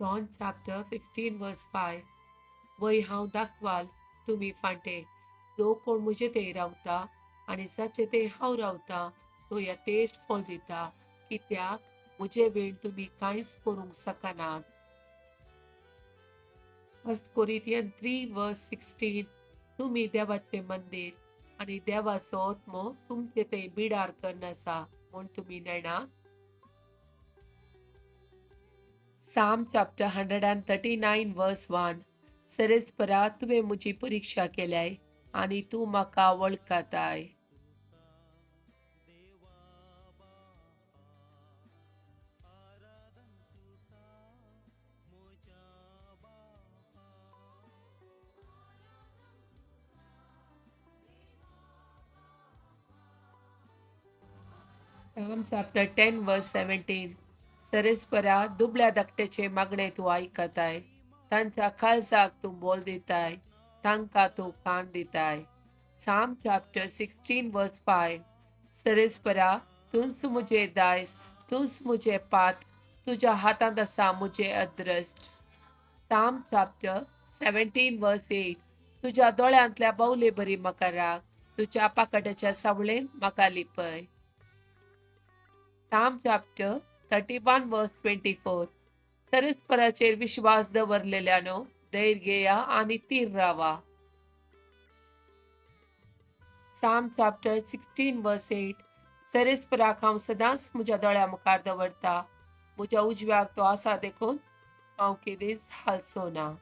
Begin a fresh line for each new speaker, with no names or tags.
John chapter 15 verse 5. वय हांव दाखवाल तुमी फांटे, जो कोण म्हजे थंय रावता आनी जाचे थंय हांव रावता तो यथेश्ट फळ दिता, कित्याक म्हजे वेळ तुमी कांयच करूंक शकनात. 1 Corinthians 3 verse 16. तुमी देवाचें मंदीर आनी देवाचो आत्मो तुमचे थंय बिडार करून आसा म्हूण तुमी नेणात. Psalm chapter 139 verse 1. सरेस्परा तुवें म्हजी परिक्षा केल्याय आनी तूं म्हाका वळखताय. Psalm chapter 10 verse 17. सरेस्परा दुबळ्या धाकट्याचे मागणे तूं आयकताय, तांच्या काळजाक तूं बोल दिताय, तांकां तूं कान दिताय. Psalm chapter 16 verse 5. सरेस्परा तूंच म्हजें दायज, तूंच म्हजें पात, तुज्या हातांत आसा म्हजें अद्रश्ट. Psalm chapter 17 verse 8. तुज्या दोळ्यांतल्या बावले बरी म्हाका राख, तुज्या पाकट्याच्या सावळेन म्हाका लिपय. Psalm chapter 31 verse 24. परस्पराचेर विश्वास दवरलेल्यानो धैर्य घेया आनी थीर रावा. Psalm chapter 16 verse 8. सरेस्पराक हांव सदांच म्हज्या दोळ्या मुखार दवरता, म्हज्या उजव्याक तो आसा देखून हांव केदींच हालचो ना.